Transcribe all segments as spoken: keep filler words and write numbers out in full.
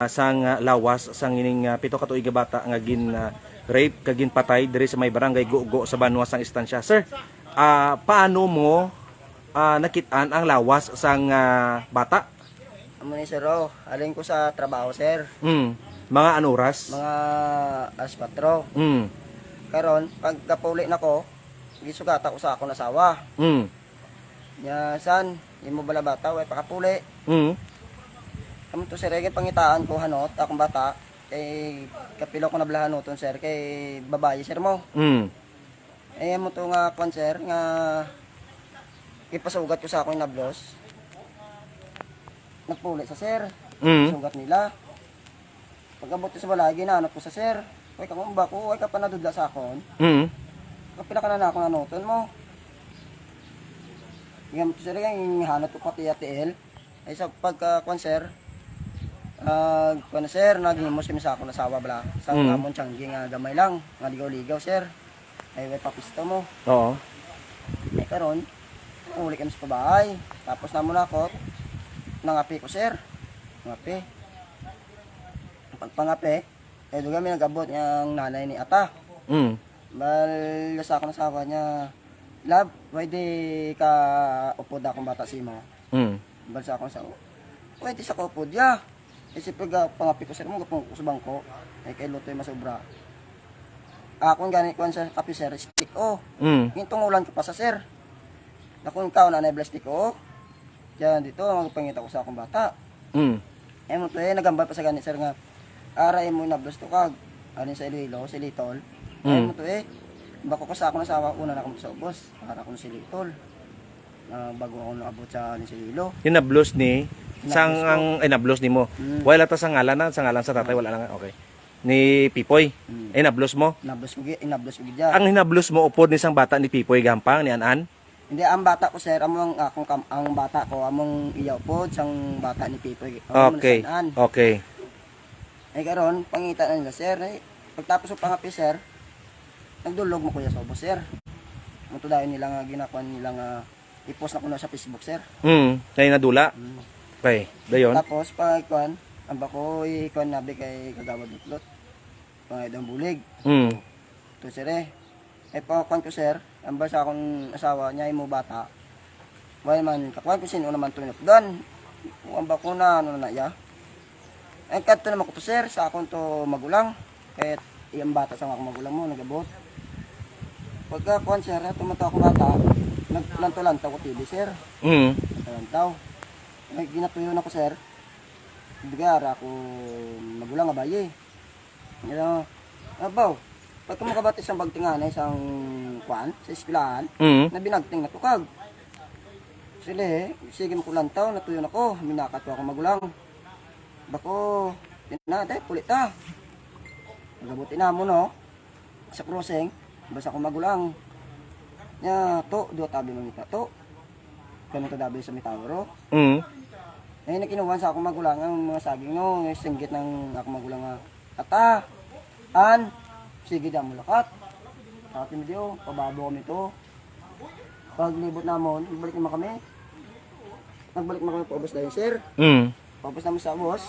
sang, ah, lawas sang ining, ah, pito ka tuig nga bata nga gin, ah, rape kag ginpatay diri sa may barangay Gugo sa Banwa sang Estancia. Sir, ah, paano mo, ah, nakit-an ang lawas sang, ah, bata? Amo ni, sir, oh. Halin ko sa trabaho, sir. Mm. Mga ano oras? Mga alas kwatro. Mm. Karon, pagkapuli na ko, gisugata ko sa akong asawa. Mm. Nya, "San, imo bala bata, way pakapuli?" Mm. Amo to, sir, eh, pangitaan ko hanot, akong bata, kay kapilo ko na bala hanoton, sir, kay babayi, sir, mo. Mm. Eh, amo to nga, kwan, sir, nga ipasugat ko sa akong inablos. Nagpuli sa, sir. Mm. Sugat nila. Pag-abot ko sa balay, ginanap ko sa, "Sir, way ka kumba ko, way ka pa nadudla sa akon? Mm. Kapila ka na na akong anuton mo?" Ginanap ko, sir, yung hanap ko pati Ate El. Ay, sa pagka, kwan, sir, ah, kwan, sir, naghimos kami sa akong asawa, bala. Sa Mm. amon tiyanggi nga gamay lang, nga ligaw-ligaw, sir. Ay, way papisto mo. Oo. Eh, karon, uli kami sa bahay. Tapos namo na ako, nangapi ko, sir. Nangapi. Pagpangapi, eh, doon kami nag-abot nga ang nanay ni Ata. Mm. Bal, sa akong asawa niya, "Love, pwede ka upod akong bata sa imo?" Mm. Bal sa akong asawa, "Pwede sa kaupod, ya." Eh, siyempre, ga-, pangapi ko, sir, mo, gapang ko sa bangko. Eh, kay lutoy masobra. Akon gani, kuwan, sa kape, sir, stick, oh. Mm. Gintungulan ko pa sa, sir. Nakon ka, na na stick, oh. Diyan, dito, magpangita ko sa akong bata. Mm. Eh, mo to, eh, nagambal pa sa gani, sir, nga, "Ara, imo inablos to kag, alin sa Iloilo, si Litol." Eh, Mm. mo to, eh, bako ko sa akong asawa, una na akong sa ubos. Para ko si Litol. Ah, bago ako naabot sa, ano, sa Iloilo. Inablos ni, Inablos sang ko. ang, inablos ni mo. Mm. Wala ta sa ngalan na, sa ngalan sa tatay, Ah. wala lang. Okay. Ni Pipoy. Mm. Inablos mo? Inablos ko gi-, inablos ko gid siya. Ang hinablos mo upod ni sang bata ni Pipoy gampang, ni An-an? Hindi, ang bata ko, sir, amo ang akong kam-, ang bata ko, among iya upod, sang bata ni Pipoy. Amo na Okay. sa An-an. Okay. Eh, karon, pangita na nila, sir. Eh, pagtapos ko pangapi, sir, nagdulog mo kuya sa ubos, sir. Muto dahil nila nga ginakuan nila nga i-post na kuno sa Facebook, sir. Mm, kay nadula. Mm. Okay, dayon. Tapos, pag kuan, ang bako, i-kuan nabi kay Kagawad Dutlot. Pangay daw bulig. Mm. To, sir, eh. Eh, pa kuan ko, sir, ang basa akong asawa niya, imo bata. Wala man, kakuan ko, sino naman to inupdan. Ang bako na, ano na iya. Ang kadto naman ko to, sir, sa akong to magulang. Kaya iyang bata sa akong magulang mo, nagabot. Pagka kuan, sir, ato man to akong bata, naglantaw-lantaw ko T V, sir. Mm. Lantaw. May ginatuyo na ko, sir. Bigay ara ako magulang nga bayi. Ano, abaw, pagka makabati sang bagtinganay sang kuan, sa eskwelahan, Mm. nabinagting na tukag. Sila, eh, sige mo ko lantaw, natuyo na ko, minakat ko akong magulang. Bako, yun na, dahil puli ta. Nagabuti na mo, no? Sa crossing, basta ko magulang. Nya, to, duwa tabi mangita, to. Kano to dabi sa may tower, oh. Mm. Eh, nakinuha sa akong magulang ang mga saging, no? Singgit ng akong magulang nga, "Ata, an, sige, damo lakat." Sa atin, video, pababo kami to. Paglibot namon, balik naman kami. Nagbalik naman kami paubos dayon, sir. Mm. Paubos naman sa ubos.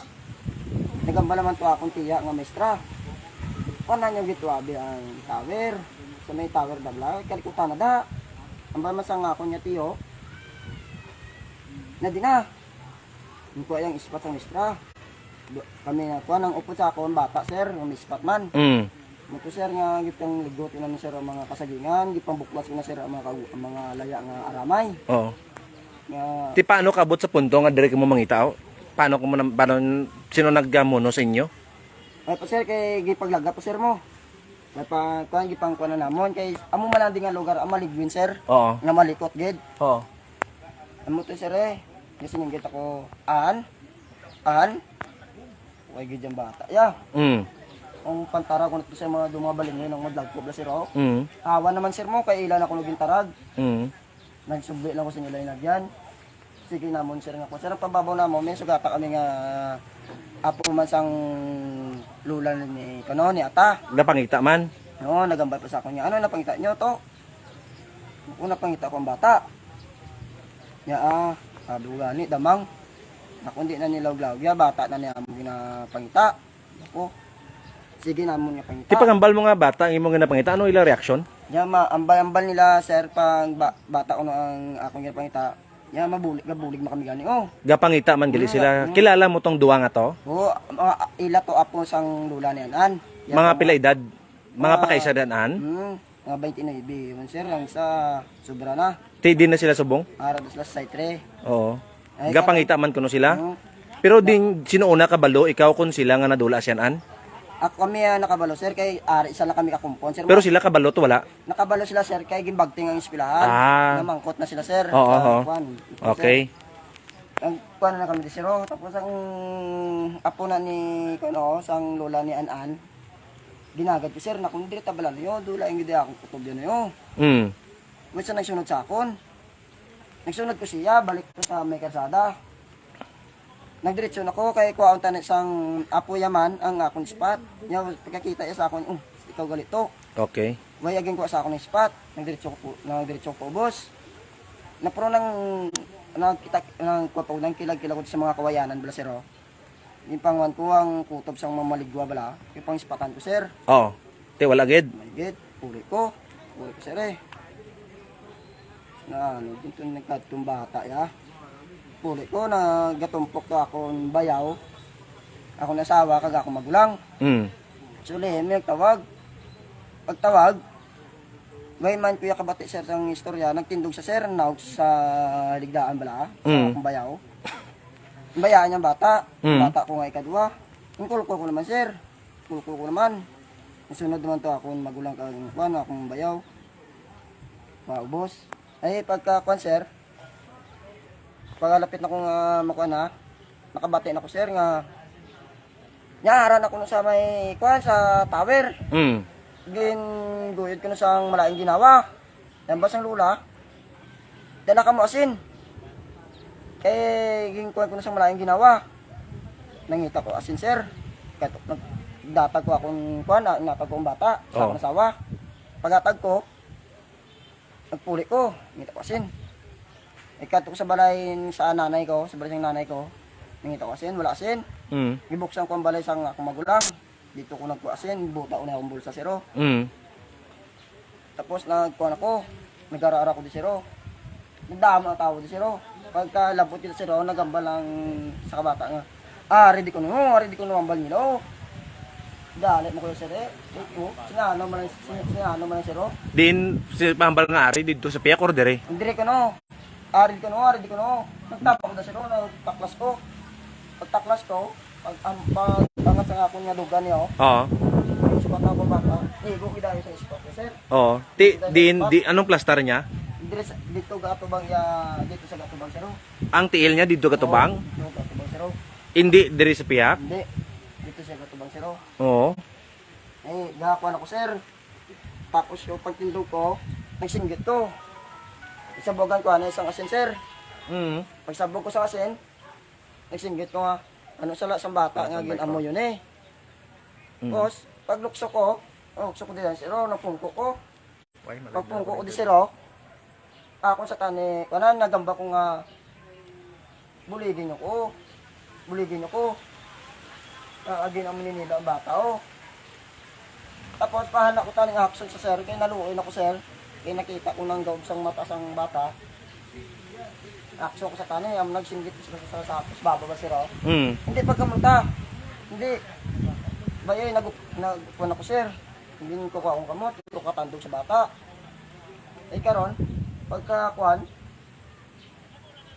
Nagamba naman to akong tiya nga maestra. Panan yung gituabi ang tower. Sa may tower, dabla. Kalikutan na da. Ang ba man sa nga akong niya tiyo, na di na. Yung kuha yung ispat sa maestra. Do-, kami na kuha ng upod sa akong bata, sir. Yung ispat man. Mm. Mo to, sir, nga gitang ligot na ni, sir, ang mga kasagingan, gipambuklas ko na, sir, ang mga kagu-, ang mga laya nga aramay. Oo. Nga Ti paano kaabot sa punto nga diri kamo mangita? Paano kamo nam-, paano, sino nagkamuno sa inyo? Ay pa, sir, kay gipaglagap pa, sir, mo. May pa, kuan, gipangkuan na namon kay amo man ang di nga lugar, ang maligwin, sir. Oo. Nga malikot gid. Oo. Amo to, sir, eh. Kasi nang kita ko, an, an, Way gid yang bata. Ya. Mm. Ang pantarag ko na to sa mga, mga balingon ang madlagkob na, sir, oh. Mm. Awa naman, sir, mo, kay ila na ko naging tarag. Mm. Nagsubli lang ko sa inyo, lagyan. Sige namon, sir, nga ko. Sir, ang pababaw namon, may sugata kami nga apo man sang lula ni, kano, ni Ata. Napangita man? Oo, nagambal pa sa akon niya. Ano napangita nyo to? Una pangita ko ang bata. Nya, ah, sabi ko gani, damang. Ako, hindi na nilawag-lawag ya, bata na niya mo ginapangita. Ako, sige na mo niya pangita. Ti pag-ambal mo nga bata ang imong ginapangita, ano ila reaksyon? Ya, ma, ambal-ambal nila, sir, pag ba, bata ko ang akong ginapangita. Ya, mabulig, gabulig man kami gani, oh. Gapangita man gali sila. Kilala mo tong duwa nga to? Oo, mga ila to apo sang lola ni An-an. Ya, Mga pila edad? Mga pakaisa dan an? Hmm, mga twenty-nine. Yun, sir, ang sa sobra na. Ti di na sila subong? Ara dos las saitre. Oo. Ay, Gapangita man kuno sila? Hmm. Pero din, sino una kabalo, ikaw kun sila nga nadula siyan an? Ako kami ah, nakabalo, sir, kay ari isa lang kami kakumpon, sir. Pero sila kabalo to wala? Nakabalo sila, sir, kay gimbagting ang eskwelahan. Ah. Namangkot na sila, sir. Oo, Sa oo. kwan. Okay. Ang kwan na kami di, sir, oh. Tapos ang apo na ni, kwan, oh, sang lola ni An-an, ginagad ko, sir, na kung diri tabalan niyo, dula yung gidi akong kutob yan, oh. Mm. Wait, sa nagsunod sa akon. Nagsunod ko siya, balik ko sa may karsada. Nagdiretso na ko kay kuwaon tani sang apo yaman ang akon spot. Nya pagkakita iya sa akon, "Um, ikaw gali to." Okay. Way aging kuha sa akon ang spot. Nagdiretso ko po, nagdiretso ko po, boss. Na pero nang nagkita nang kuha pa nang kilag-kilag ko sa mga kawayanan bala, sir, oh. Yung panguan ko ang kutob sang mamaligwa bala, yung pang spatan ko, sir. Oh. Ti wala gid. Maligid, puli ko. Puli ko, sir, eh. Na ano, dito nagkadtong bata, ya. Puli ko, nagatumpok to akong bayaw. Akong asawa, kag akong magulang. Mm. So, lihim, may nagtawag. Pagtawag, way man kuya kabati, sir, sang istorya, nagtindog sa, sir, naog sa ligdaan bala, sa Mm. akong bayaw. Bayaan niyang bata, Mm. bata ko nga ikadwa. Ang kulkul ko naman, sir. Kulkul ko naman. Ang sunod naman to, akong magulang kag kuan, akong bayaw. Paubos. Ay, pagka kuan, sir, pagkalapit na ko nga makuan na, nakabati na ko, sir, nga nyaran ako no sa may kuan, sa tower. Mm. Ginguyod ko no sang malaing ginawa. Yan ba sang lula? Dala ka mo asin. Kay ginkuan ko na sang malaing ginawa. Nangita ko asin, sir. Kato, nagdatag ko akong kuan, na, natag ko ang bata sa Oh. akong asawa. Pagatag ko, nagpuli ko, ngita ko asin. Ikato ko sa balay sa nanay ko, sa balay sa nanay ko, nangita ko asin, wala asin. Mm. Gibuksan ko ang balay sa akong magulang. Dito ko nagkuha asin, buta ko na akong bulsa, sir, oh. Mm. Tapos nagkuha ako, nagara-ara ko di, sir, oh. Nagdama ang tao di, sir, oh. Pagkalabot kita, sir, oh, nagambal lang sa kabata nga, "Ah, ready ko no, ah, ready ko no, ambal nila, oh." Dali mo ko, sir, eh. Eh, oh, sinano man lang, sin-, sinano man lang, sir, oh. Din si pambal nga ari didto sa piyak or dire? Ang dire ko, no. Ari ko, no, ari ko, no. Nagtapa ko na, sir, oh, nagtaklas ko. Pagtaklas ko, pag, ang, pag angat sa akon nga dugan niya, oh. Oo. Spot na akong bata. Igo, gidayo sa spot, sir. Oo. Ti, di, di, anong plastar niya? Dire sa, dito gatubang ya, dito sa gatubang, sir, oh. Ang tiil niya dito gatubang? Oo, dito gatubang, sir, oh. Hindi diri sa piyak? Hindi. Dito sa gatubang, sir, oh. Oo. Eh, gakuan ako, sir. Tapos yung pagtindog ko, nagsinggit ko. Isabugan ko, ano, isang asin, sir. Mm. Pagsabog ko sa asin, nagsinggit ko nga, ano, sala sang bata nga gin-amo yun, eh. Mm. Tapos, paglukso ko, oh, lukso ko din, sir, oh, napungko ko. Pagpungko ko di, sir, oh. Ako sa tani, kanan, nagamba ko nga, "Buligin niyo ko. Buligin niyo ko." Ah, agi naman ni nila ang bata, oh. Tapos, pahala ko tani nga hakson sa, sir, kay naluoy na ko, sir. Kay nakita ko nang gaub sang mata sang bata. Akso ko sa tani, ang nagsinggit sa, sa, sa, sa baba ba, sir, oh. Mm. Hindi pagkamulta. Hindi. Bayay, nag-, nag-, kuwan ako, sir. Hindi ko kuha akong kamot, hindi ko katandog sa bata. Eh, karon, pagka kuwan,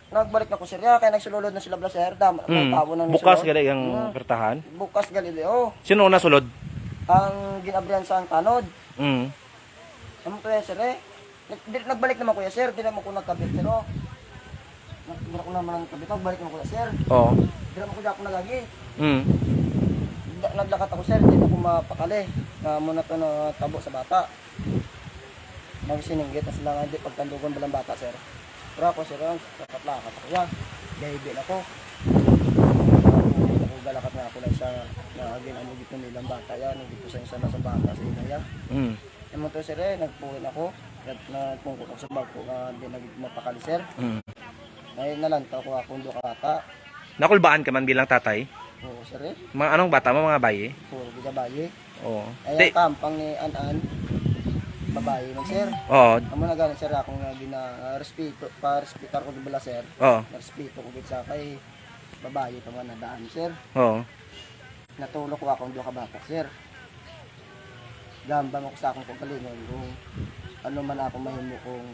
nagbalik na ko, sir, ya, kaya nagsululod na sila, bla, sir. Dama, may Mm. tao na Bukas nagsulod. gali ang Mm. pertahan? Bukas gali, di, oh. Sino na sulod? Ang ginabrihan sa ang tanod. Mm. Ano to, ya, sir, eh? Nag-, di, nagbalik naman ko, ya, sir. Di naman ko nagkabit, sir, oh. Nag-, di ko naman nagkabit. Nagbalik naman ko, ya, sir. Oo. Di naman ko, di ako nagagi. Mm. Da-, naglakat ako, sir. Di na ko mapakali. Na muna to na tabo sa bata. Nagsininggit na sila nga, di pagtandugon balang bata, sir. Pero ako, sir, ang lakat-lakat ako, ya. Baby na ko. Ako, galakat nga ako lang sa, na agin ang ugit ng ilang bata, ya. Nandito sa isa na sa bata, sa ina, ya. Mm. Yung to, sir, eh, nagpuhin ako. Nag-, nagpungkot ako sa bag ko nga di nag-, mapakali, sir. Mm. Ay, nalantaw ko akong duha ka bata. Nakulbaan ka man bilang tatay? Oo, sir eh. Mga anong bata mo, mga bayi? Puro di ka bayi. Oo. Ay, Di, ang kampang ni An-An, babayi man, sir. oo. Amo na gani, sir, ako nga gina-respeto, pa-respetar ko gid bala, sir. Oo. Respeto ko gid sa kay babayi pa man na daan, sir. Oo. Natulok ko akong duha ka bata, sir. Gamba mo ko sa akong pagkalingon kung ano man ako mahimo kung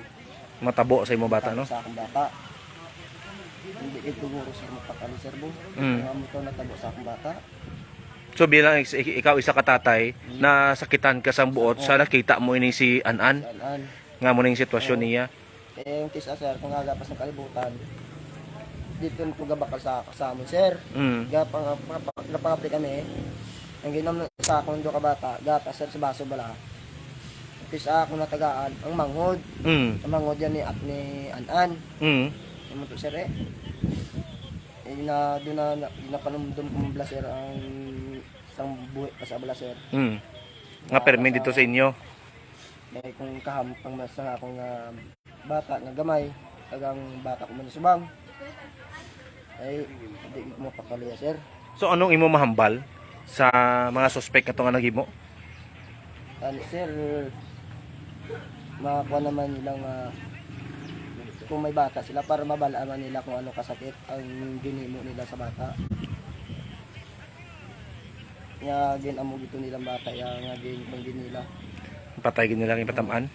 Matabo sa imo bata, no? Sa akong bata. Hindi gid siguro, sir, magpakali, sir, bo. Mm. Ang amo to natabo sa akong bata. So bilang is- ik- ikaw isa ka tatay, nasakitan ka sang buot sa nakita mo ini si An-An, An-An. nga mo ning sitwasyon niya. Eh, yung kisa, sir, kung agapas ng kalibutan, dito na po gabakal sa, sa amin, sir. Mm. Gapang, napangapit kami. Ang ginom sa akong duha ka bata, gatas, sir, sa baso bala. Kisa akong natagaan, ang manghod. Mm. Ang manghod yan ni, at ni An-An. Mm. Ano to, sir, eh? Eh, na, doon na, na, napanumdum ko mabla, sir, ang isang buhi pa sa bala, sir. Mm. Nga permi dito sa inyo. May kung kahampang mas nga akong ah, bata nga gamay, tagang bata ko man subang. Ay, hindi ko mapakaliya, sir. So anong imo mahambal sa mga suspek ato nga naghimo? Ano, sir, makakuha naman nila nga kung may bata sila para mabal-an man nila kung ano kasakit ang ginhimo nila sa bata. Nga ginamo gito nilang bata, ya, nga gin, kung gin nila. Patay gid nila kay patamaan.